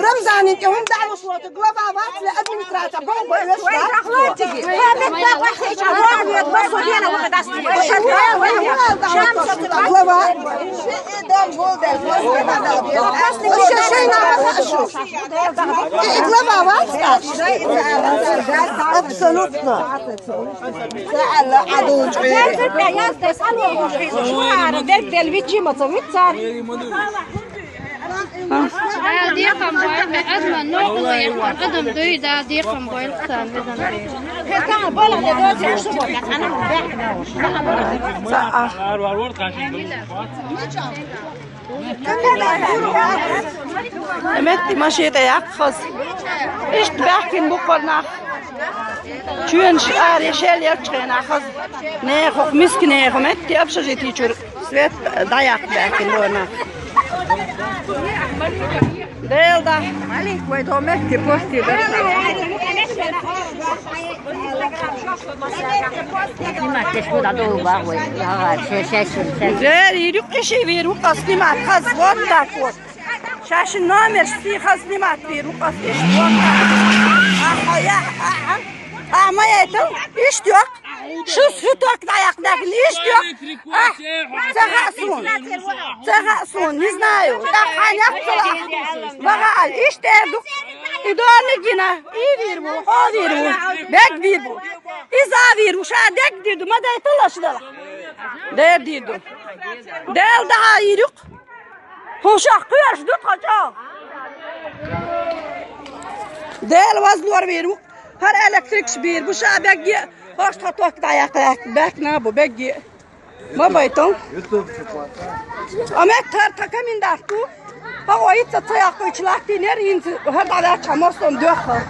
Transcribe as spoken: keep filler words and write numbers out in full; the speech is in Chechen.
Рамзанин тӀе хӀума дӀалуш ву, глава вац, администрация боху, бо оьшуш вац. Глава. Глава вац. Абсолютно. Дала декъан бойла, адам нохла яхар, адам дуй, Дала декъан бойла царна, везан Дела. Метте машен тӀе яккха хаза. Иштта баьхкина бу кхо нах. Чоьнаш аре шел яхачу хенахь хаза. Нехан, миска нехан, метте общежитичуьра свет дӀаяккха баьхкина бу нах. Дела да. Малик, вай тхо метте посте дара. Снимать деш ву дӀадолу бахьа вай. Ага, ше-, шаьш, шаьш. Дера, йийр ю-кх, и ши вийр ву-кх, снимать хаза, вот так вот. Шаьшшин номер сий хаза снимать вийр ву-кх, и ши, вот так. Ахьа, я, а, а. А, ма яйтал, иштта йоккха. Шу, шу ток дӀаяккха баьхкина, иштта йоккха. А, ца хаьа суна. Ца хаьа суна, не знаю. ТӀаккха хьан яккха ца лаахь. Ваха ала, иштта эр ду. И дорниг гина, и вийр ву, хьо вийр ву. Бег вийр ву. Иза вийр ву, ша дегдийр ду, ма дайталаш дала. Дер дийр ду. Дела дахьа йийр ю-кх. ХӀун шах кхоьруш ду тхо чӀогӀа? Дела вазлор вийр ву. ХӀара электрикаш бийр бу, ша бегге, хӀорш тхо ток дӀаяккха баьхкина бу бегге. Ма байтал. А метта хӀара тхан комендант ву. ХӀокхо йицца ца яккхийча латтийнера, хӀинца хӀара дӀаваьлчхьана массо а доьххал.